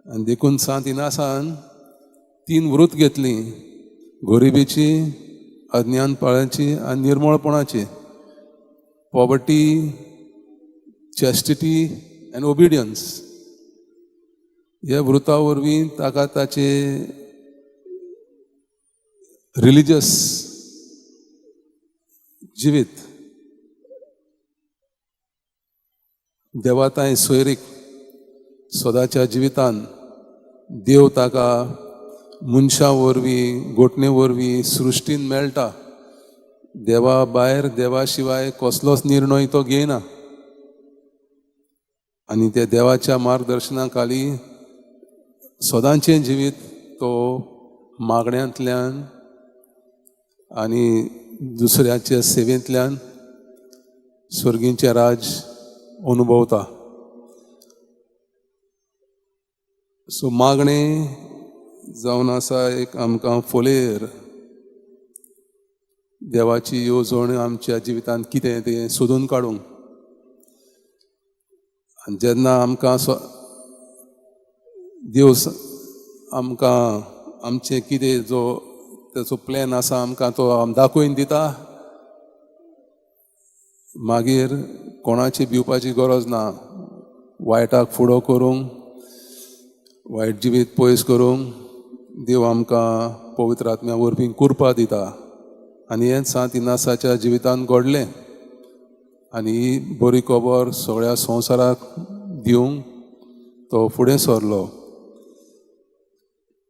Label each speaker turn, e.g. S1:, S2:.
S1: आनी देखून सांत इनासान 3 वृत घेतली, गरिबीची, अज्ञानपाळाची आनी निर्मळपणाची, पॉवर्टी, चॅस्टिटी आनी ओबिडियन्स. ह्या वृता वरवीं ताका ताचे रिलिजियस जिवीत देवाताय सोयरीक सदाच्या जिवितान देव ताका मनशां वरवीं, गोठणे वरवीं सृश्टीन मेळटा. देवा भायर, देवा शिवाय कसलोच निर्णय तो घेयना आनी त्या देवाच्या मार्गदर्शना खाली सदांचें जिवीत तो मागण्यांतल्यान आनी दुसऱ्याच्या सेवेंतल्यान स्वर्गींचें राज अनुभवता. सो मागणें जावन आसा एक आमकां फोलेर देवाची येवजण आमच्या जिवितांत कितें तें सोदून काडूंक. आनी जेन्ना आमकां देव आमकां आमचें कितें जो तेचो प्लॅन आसा आमकां तो दाखोवन दिता, मागीर कोणाची भिवपाची गरज ना. वायटाक फुडो करूंक, वायट जिवीत पयस करूंक देव आमकां पवित्र आत्म्या वरवीं कृपा दिता. आनी हें सांत इनासाच्या जिवितांत घडलें आनी ही बरी खबर सगळ्या संवसाराक दिवंक तो फुडें सरलो.